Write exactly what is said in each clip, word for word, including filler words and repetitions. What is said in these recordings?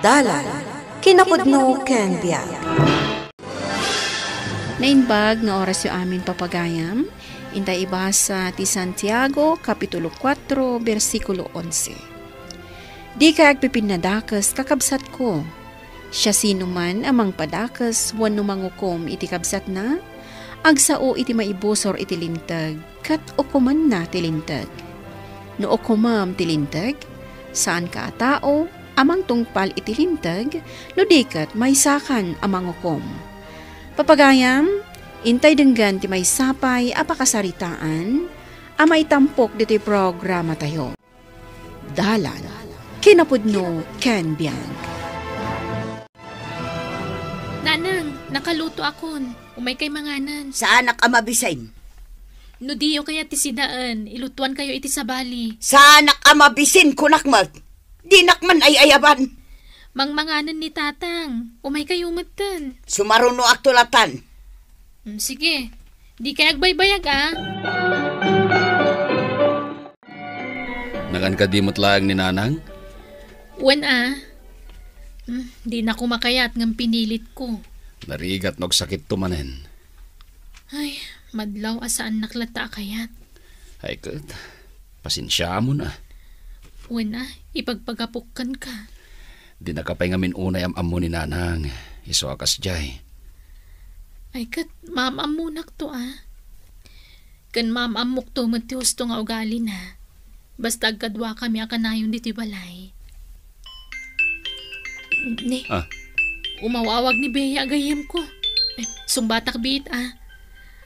Dalan, kinapudno ken biag. Naimbag nga orasyo amin, papagayam. Intay ibasa ti Santiago, Kapitulo kuatro, bersikulo onse. Dikay agpipinnadakes, kakabsatko. Siasinoman a mangpadakes wenno mangukom iti kabsatna, agsao iti maibusor iti Linteg, ket ukomenna ti Linteg. No ukomem ti Linteg, saanka a tao a mangtungpal iti Linteg no di ket maysakan a mangukom. Papagayam, intay denggen ti maysa pay a pakasaritaan a maitampok ditoy programatayo. Dalan, kinapudno ken biag. Nanang, nakaluto akon. Umaykay manganen. Saanak a mabisin. No diyo kayat ti sidaen, ilutuankayo iti sabali. Saanak a mabisin, kunak met. Dinak man ay-ayaban. Mangmanganen ni Tatang. Umaykayo metten. Sumarunoak tulatan. Mm, sige. Dikay agbaybayag, a. Nagan kadi met laeng ni Nanang? Wen a. Hmm, dinako makayat ngem pinilitko. Narigat no agsakitto manen. Ay, madlaw a saannak latta a kayat. Ay ket, pasensiamon a. Wen a, ipagpagapok kenka. Dinaka pay ngamin unay am-ammo ni Nanang, isu a kasdiay. Ay ket, maam-ammonakto a. Ken maam-ammokto met ti husto nga ugalina. Basta agkaduakami a kanayon ditoy balay. Ne, ah, umaw-awag ni Bea a gayyemko. Eh, sungbatak biit a.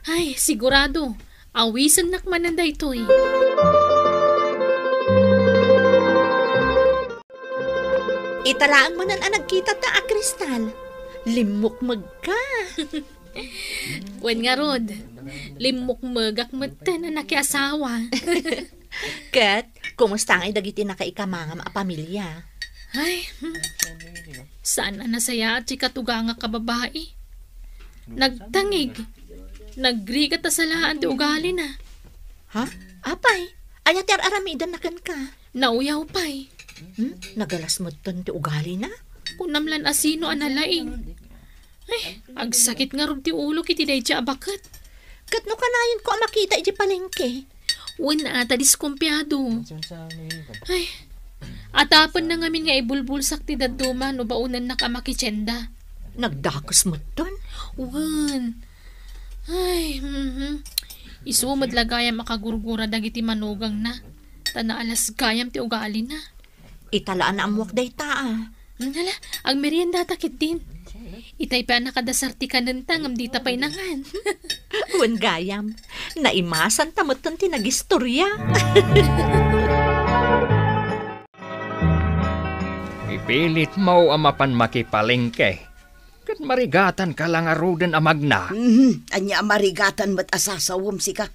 Ay, sigurado, awisennak manen daytoy. Ita laeng manen a nagkitata a Kristal. Limmukmegka. Wen ngarud, limmukmegak metten a nakiasawa. Ket, kumusta ngay dagiti nakaikamangam a pamilia? Ay, hmm. Saan a nasayaat ti katugangak a babai. Nagtangig. Nagrigat a salaan ti ugalina. Ha? Apay, ania ti ar-aramidenna kenka? Nauyaw pay. Hmm? Nagalas metten ti ugalina? Kunam lan a sino a nalaing. Ay, agsakit ngarud ti ulok iti daydiay a baket. Ket no kanayonko a makita idiay palengke? Wen a, ta diskumpiado. Ay, atapenna ngamin nga ibulbulsak ti dadduma no baonennak a makitienda. Nagdakes metten? Wen. Ay, mhm. Isu met la gayam a kagurgura dagiti manugangna, ta naalas gayam ti ugalina. Ita la a naammuak dayta a. Hmm, hala, agmeriendata ketdin. Itay pay a nakadasar ti kanenta ngem dita pay nangan. Wen gayam, naimasanta metten ti nagistoria. Ipilitmo a mapan makipalengke. Ket marigatanka la ngaruden a magna. Mhm, ania a marigatan met a sasawem sika?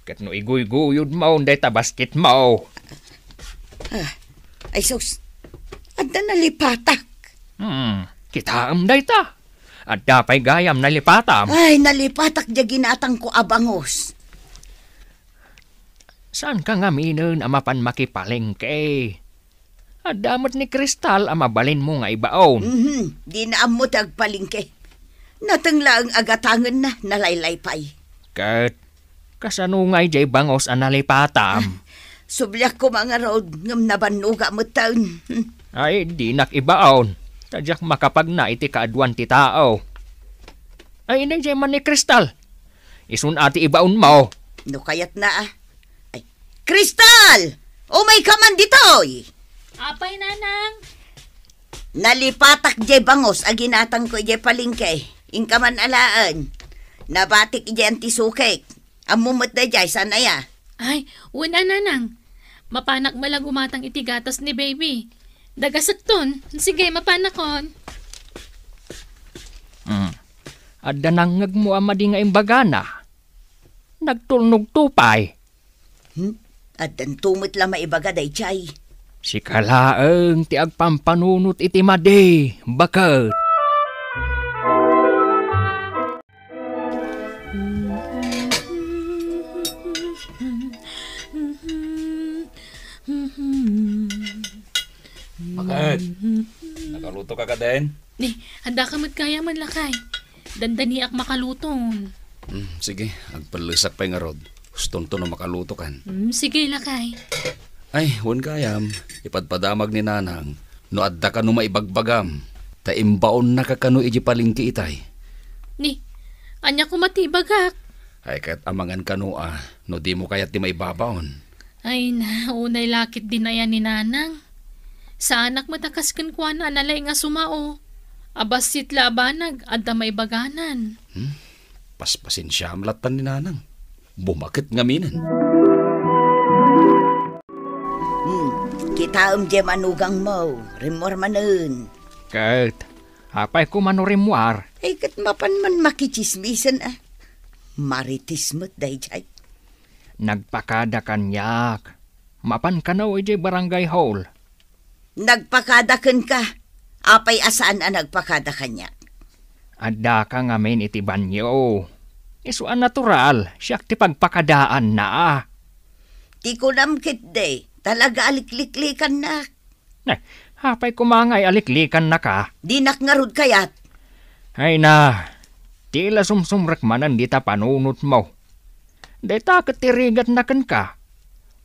Ket no iguyguyodmo dayta basketmo. Ah, ay sus, adda nalipatak. Hmm, kitaem dayta. Adda pay gayam nalipatam. Ay, nalipatak diay ginatangko a bangus. Saanka ngaminen a mapan makipalengke? Adda met ni Kristal a mabalinmo nga ibaon. Mhm, dina ammo ti agpalengke. Nateng laeng a gatangenna, nalaylay pay. Ket kasano ngay diay bangus a nalipatam? Ah, subliak koma ngarud, ngem nabannoga metten. Ay, dinak ibaon, ta diak makapagna iti kaaduan ti tao. Ay, inay diay man ni Kristal. Isun a ti ibaonmo. No kayatna a. Ay, Kristal! Umayka man ditoy! Apay, Nanang? Nalipatak diay bangus a ginatangko idiay palengke. Inka man alaen. Nabatik idiay antisukek. Ammo met daydiay, saan aya? Ay, wen a, Nanang. Mapanak met la gumatang iti gatas ni Baby. Dagasekton. Sige, mapanakon. Hmm. Adda nangngegmo a madi nga imbagana. Nagtulnogto pay. Hmm? Addanto met la maibaga daydiay. Sika laeng ti agpampanunot iti madi, baket. Baket. Nakaluto ka kadin? Ni, adda ka met gayam, lakay. Dandaniak makaluton. Hmm, sige, agpellesak pay ngarud. Hustonto no makaluto kan. Hmm, sige, lakay. Ay, wen gayam, ipadpadamag ni Nanang no adda kano maibagbagam, ta imbaonnaka kano iti palengke itay. Ni, ania koma ti ibagak? Ay, ket amangan kano a, no dimo kayat ti maibabaon. Ay na, unay lakit din aya ni Nanang. Saanak met a kas kenkuana a nalaing a sumao. A bassit la a banag, adda maibaganan. Hmm? Paspasensiam lattan ni Nanang. Bumaket ngaminen. Hmm, kitaem diay manugangmo, rimmuar manen. Ket, apay koma no rimmuar? Ay, ket mapan man makitsismisen, a. Marites met daydiay. Nagpakada kaniak. Mapan kano idiay barangay hall. Nagpakada kenka. Apay a saan a nagpakada kaniak? Addaka ngamin iti banio. Isu a natural, siak ti pagpakadaanna. Ti kunam ketdi, talaga a likliklikannak. Eh, apay koma ngay a liklikannaka? Dinak ngarud kayat. Ay na, ti la sumsumrek manen dita panunotmo. Dayta ket ti rigatna kenka.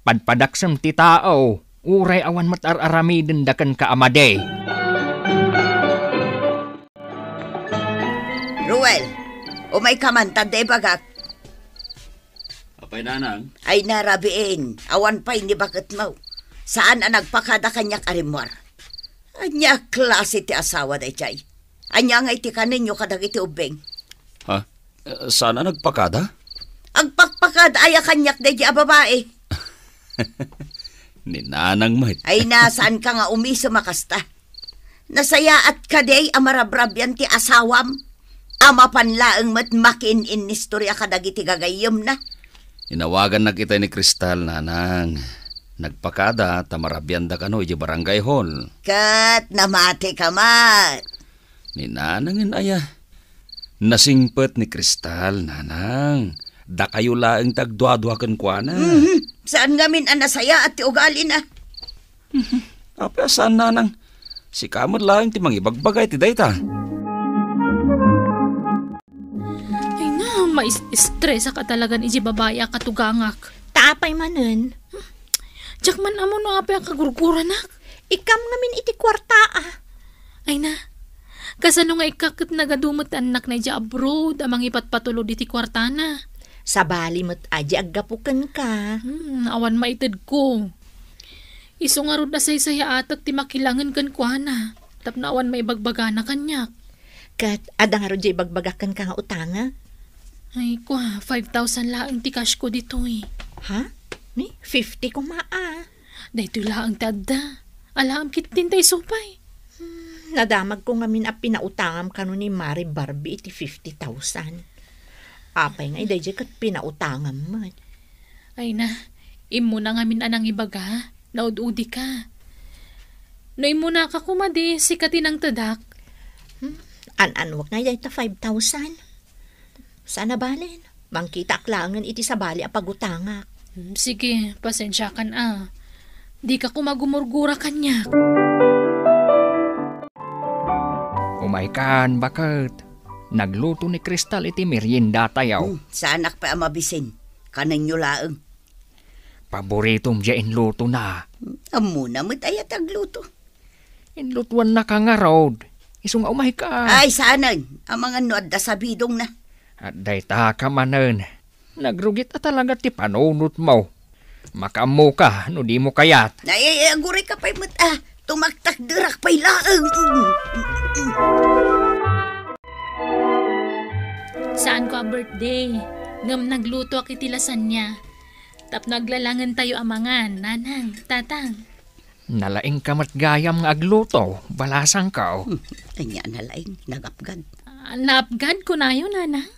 Padpadaksem ti tao, uray awan met ar-aramidenda kenka a madi. Ruel, umayka man, ta adda ibagak. Apay, Nanang? Ay na, rabiin, awan pay ni baketmo. Saan a nagpakada kaniak a rimmuar. Ania a klase ti asawa daydiay? Ania ngay ti kanenyo kadagiti ubbing? Ha? Eh, saan a nagpakada? Agpakpakada aya kaniak daydiay a babai? Ni Nanang met. Ay na, saanka nga umisem a kasta. Nasayaat kadi a marabrabian ti asawam a mapan laeng met makiin-innistorya kadagiti gagayyemna? Inawagannak itay ni Cristal, Nanang. Nagpakada ta marabianda kano idiay barangay hall. Ket namatika met. Ni Nanangen aya? Nasingpet ni Cristal, Nanang. Dakayo laeng ti agduadua kenkuana. Mhm. Saan ngamin a nasayaat ti ugalina? Mhm. Apay a saan, Nanang? Sika met laeng ti mangibagbagay ti dayta. Ay na, mais-estresak a talagan iti babai a katugangak. Ta apay manen? Diak man ammo no apay a kagurguranak. Ikam ngamin iti kuarta, a. Ay na, kasano nga ikka ket nagadu met ti annakna idiay abroad a mangipatpatulod iti kuartana? Sabali met a di aggapu kenka. Hmm, awan maitedko. Isu ngarud a saysayaatek ti makilangen kenkuana, tapno awan maibagbagana kaniak. Ket adda ngarud diay ibagbagak kenka nga utanga? Ay, kua, five thousand laeng ti cashko ditoy. Ha? Ni, fifty koma, a. Daytoy laeng ti adda. Alaem ketdin ta isu pay. Hmm, nadamagko ngamin a pinautangam kano ni Mare Barbie iti fifty thousand. Apay nga daydiay ket pinautangam met? Ay na, immuna ngamin a nangibaga, naud-udika. No immunaka koma di, sika ti nangtedak. Hmm, an-anuak nga dayta five thousand? Saan a balen? Mangkitaak laengen iti sabali a pagutangak. Hmm, sige, pasensiakan a. Dika koma gumurgura kaniak. Umaykan, baket. Nagluto ni Cristal iti meriendatayo. Hmm, saanak pay a mabisin. Kanenyo laeng. Paboritom diay inlutona. Hmm, ammona met aya ti agluto. Inlutuannaka ngarud. Isu nga umayka. Ay, saanen. Amangan no adda sabidongna. At dayta ka manen. Nagrugit a talaga ti panunotmo. Makaammoka no dimo kayat. Ay, ay, ay, agurayka pay met, a. Tumaktakderak pay laeng. Saanko a birthday. Ngem naglutoak iti lasagna. Tapno aglalangentayo a mangan, Nanang, Tatang. Nalaingka met gayam nga agluto, balasangko. Hmm, ania a nalaing, nagapgad. Ah, naapgad kunayo, Nanang?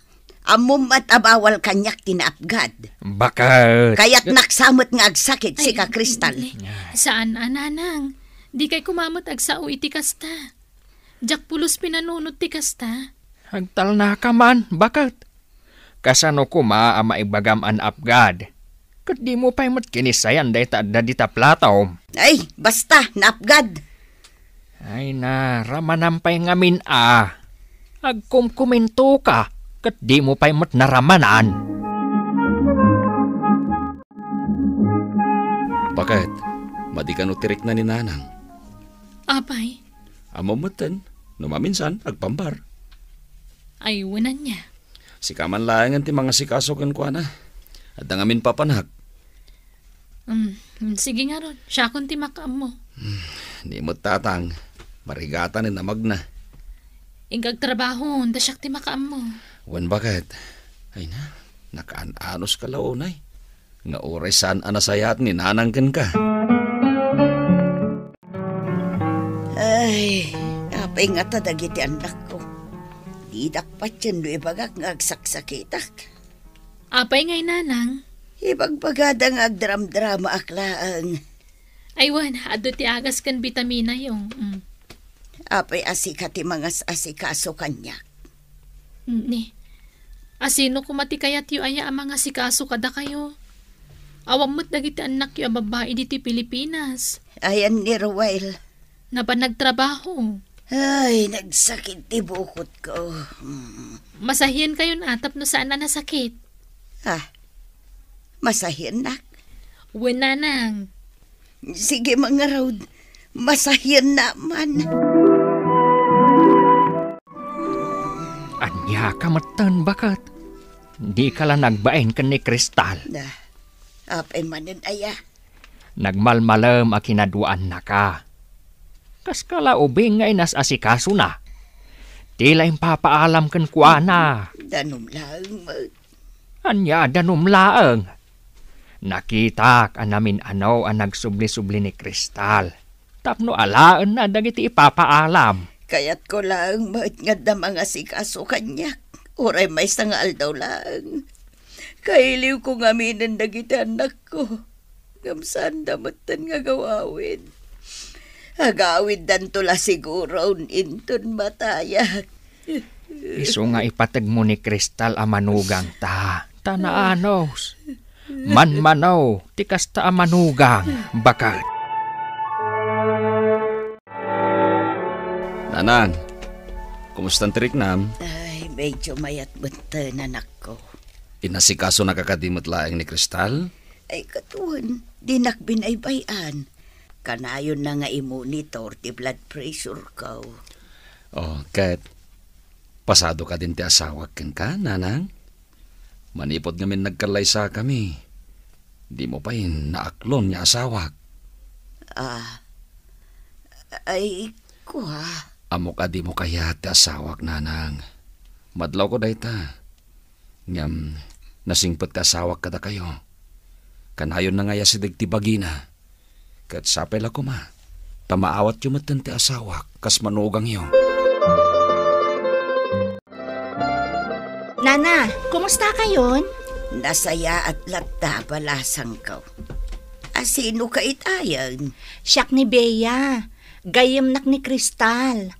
Ammom met a bawal kaniak ti naapgad. Baket. Kayatnak sa met nga agsakit, sika, Cristal. Ay, saan a, Nanang. Dikay koma met agsao iti kasta. Diak pulos pinanunot ti kasta. Agtalnaka man, baket. Kasano koma a maibagam a naapgad? Ket dimo pay met kinissayan dayta adda dita platom. Ay, basta, naapgad. Ay na, ramanam pay ngamin a. Agkumkumintoka, ket dimo pay met naramanan. Baket, madi kano ti rikna ni Nanang? Apay? Ammom metten, no maminsan, agpambar. Ay, wen ania? Sika man laengen ti mangasikaso kenkuana. Adda ngamin papanak. Mm, sige ngarud, siakon ti makaammo. Hmm, ni met tatang, marigatan ni namagna. Inka agtrabaho, ta siak ti makaammo. Wen baket. Ay na, nakaan-anos ka la unay. Nga uray saan a nasayaat ni Nanang kenka. Ay, apay ngata dagiti annakko? Didak patien no ibagak nga agsaksakitak. Apay ngay, Nanang? Ibagbagada nga agdramdramaak laeng. Ay, wen, adu ti agas ken bitaminayo. Mm. Apay a sika ti mangas-asikaso kaniak? Ni, asino koma ti kayatyo aya a mangasikaso kadakayo? Awan met dagiti annakyo a babbai ditoy Pilipinas. Ayan ni Ruel. Napan nagtrabaho. Ay, nagsakit ti bukotko. Mm. Masahienkayon a tapno saan a nasakit. Ah, masahiennak? Wen, Nanang. Sige, mangarud. Masahiennak man. Ania ka metten, baket? Dika la nagbain ken ni Cristal? Da, apay manen aya? Nagmalmalem a kinaduaannaka. Kaska la ubing nga inas-asikasona. Ti la impapaalam kenkuana. Danum laeng met. Ania a danum laeng? Nakitak a namin-ano a nagsubli-subli ni Cristal tapno alaenna dagiti ipapaalam. Kayatko laeng met nga adda mangasikaso kaniak, uray maysa nga aldaw laeng. Kailiwko ngaminen dagiti annakko, ngem saanda metten nga agawawid. Agawiddanto la siguron inton matayak. Isu nga ipateg mo ni Cristal a manugangta, ta naanos. Manmano ti kasta a manugang, baket. Nanang, kumustan ti riknam? Ay, medyo mayat metten, anakko. Inasikaso na ka kadi met laeng ni Cristal? Ay, ket wen, dinak binaybay-an. Kanayonna nga i-monitor ti blood pressure ko. Oh, ket pasado kadin ti asawak kenka, Nanang? Manipud ngamin nagkallaysakami, dimo pay naaklon nga asawak. Ah, ay, kua. Ammok a dimo kayat ti asawak, Nanang. Madlawko dayta. Ngem nasingpet ti asawak kadakayo. Kanayonna nga iyasideg ti bagina. Ket sapay la koma ta maawatyo metten ti asawak kas manugangyo. Nana, kumusta kayon? Nasayaat latta, balasangko. A, sino ka itayen? Siak ni Bea. Gayyemnak ni Cristal.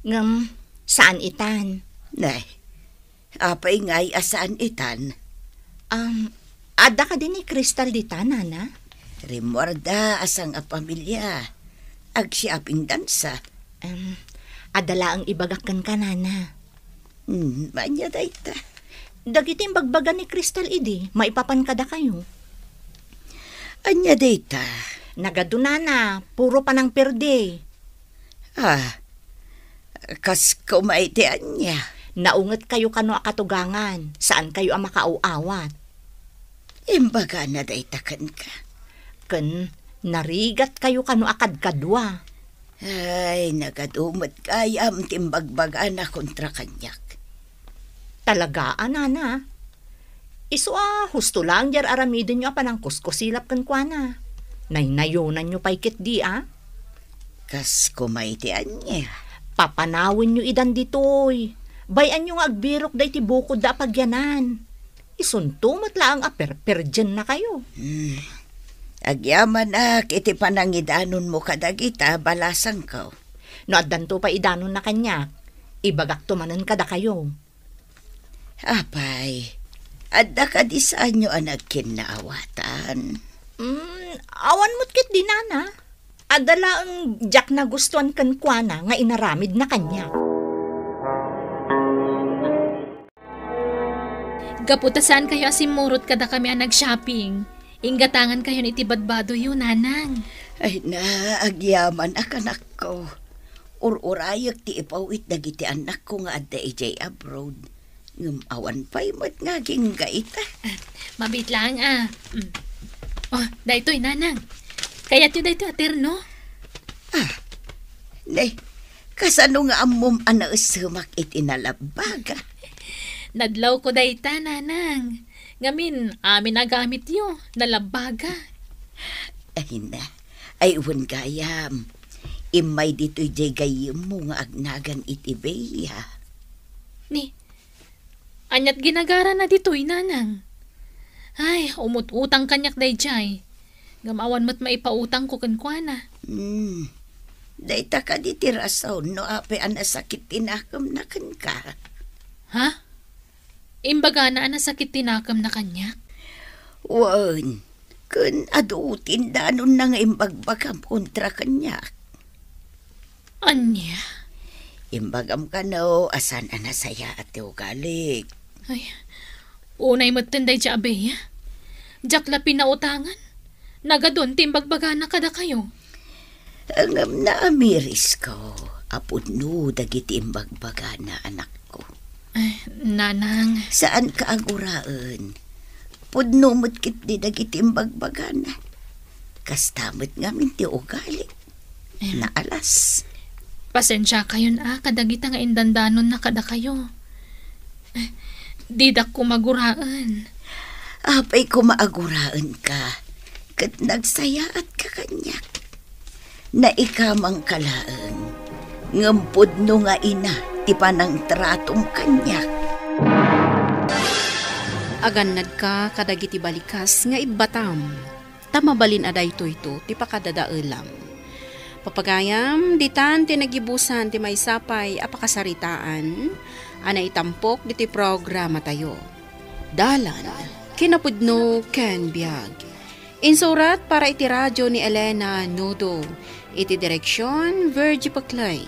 Ngem, saan itan. Nay, apay ngay a saan itan? Um, adda kadi ni Cristal dita, Nana? Rimmuarda a sangapamilia. Agshoppingdansa. Um, adda laeng ibagak kenka, Nana. Hmm, ania dayta? Dagiti imbagbaga ni Cristal idi, maipapan kadakayo. Ania dayta? Nagadu, Nana, puro panangperde. Ah, kas koma iti ania? Naungetkayo kano a katugangan, saankayo a makaaw-awat. Imbagana dayta kenka? Ken narigatkayo kano a kadkadua. Ay, nagadu met gayam ti imbagbagana kontra kaniak. Talaga a, Nana? Isu a husto laeng diay ar-aramidenyo a panangkuskusilap kenkuana. Naynayonanyo pay ketdi a? Kas koma iti ania? Papanawenyo idan ditoy. Bay-anyo nga agbirok daydi bukodda a pagyanan. Isunto met laeng a perperdiennakayo. Hmm. Agyamanak iti panangidanonmo kadagita, balasangko. No addanto pay idanonna kaniak, ibagakto manen kadakayo. Apay, adda kadi saanyo a nagkinnaawatan? Mm, awan met ketdi, Nana. Adda laeng diak nagustuan kenkuana nga inaramidna kaniak. Gapu ta saankayo a simmurot kadakami a nag-shopping, inggatangankayon iti badbadoyo, Nanang. Ay na, agyaman a kanakko. Ur-urayek ti ipawit dagiti annakko nga adda idiay abroad. Ngem awan pay met nga agingga ita. Ah, mabiit laeng a. Mm. Oh, daytoy, Nanang. Kayatyo daytoy a terno? Ah, ne, kasano nga ammom a naessemak iti nalabbaga? Nadlawko dayta, Nanang. Ngamin, amin a gamityo, nalabbaga. Ay na, ay wen gayam. Immay ditoy diay gayyemmo nga agnagan iti Bea. Ni, aniat ginagarana ditoy, Nanang? Ay, umut-utang kaniak daydiay. Ngem awan met maipautangko kenkuana. Hmm. Dayta kadi ti rason no apay a nasakit ti nakemna kenka? Ha? Imbagana a nasakit ti nakemna kaniak? Wen, ken adu ti indanonna nga imbagbagam kontra kaniak. Ania? Imbagam kano a saan a nasayaat ti ugalik. Ay, unay metten daydiay a Bea. Diak la pinautangan. Nagadun ti imbagbagana kadakayo. Ngem naamirisko a pudno dagiti imbagbagana, anakko. Ay, Nanang. Saanka a guraen. Pudno met ketdi dagiti imbagbagana. Kasta met ngamin ti ugali. Em. Naalas. Pasensiakayon a kadagita nga indandanonna kadakayo. Eh, didak koma guraen. Apay koma a guraenka, ket nagsayaatka kaniak. Naikamangka laeng, ngem pudno nga ina ti panangtratom kaniak. Agannadka kadagiti balikas nga ibbatam, ta mabalin a daytoyto ti pakadadaelam. Papagayam, ditan ti nagibusan ti maysa pay a pakasaritaan a naitampok ditoy programatayo. Dalan, kinapudno ken biag. Insurat para iti radio ni Elena Nudo. Iti direksion, Virgie Paclay.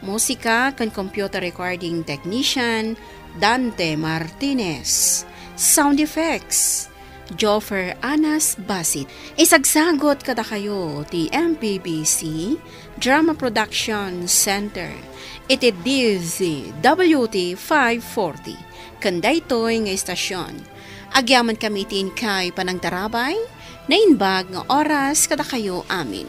Musika ken computer recording technician, Dante Martinez. Sound effects, Joffer Anas Basit. Isagsagot kadakayo ti M P B C Drama Production Center iti D Z W T five forty. Ken daytoy nga istasyon, agyamankami iti inkay panangtarabay, naimbag nga oras kadakayo amin.